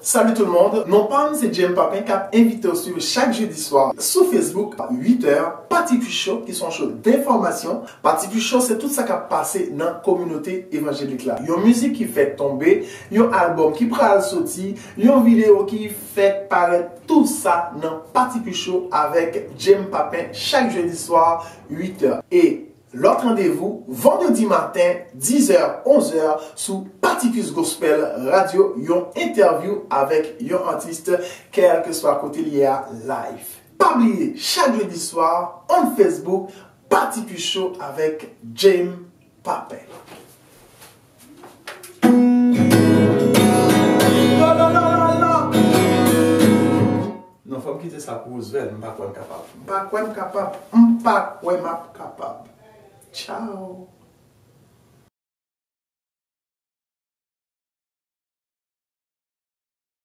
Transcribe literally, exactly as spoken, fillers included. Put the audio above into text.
Salut tout le monde, non pa m se Jem Papin k ap envite w swiv chak jedi swa sou Facebook, uit è, Pati Pi Cho, ki se yon show d'information. Pati Pi Cho se tout sa k ap pase nan kominote evanjelik la. Yon mizik ki fèk tonbe, yon albòm ki pral soti, yon videyo ki fèk parèt, tout sa nan Pati Pi Cho avèk Jem Papin chak jedi swa, uit è. E lòt randevou, vandredi maten, diz è, onz è, sou Pati Pi Cho Gospel Radio, yon entèvyou avèk yon atis, kèlkeswa kote l ye a, live. Pa bliye, chak jedi swa, on Facebook, Pati Pi Cho avèk Jem Papin. Non, fò m kite sa pou Roosevelt, m pa kwè m kapab. M pa kwè m kapab. M pa kwè m ap kapab. Ciao.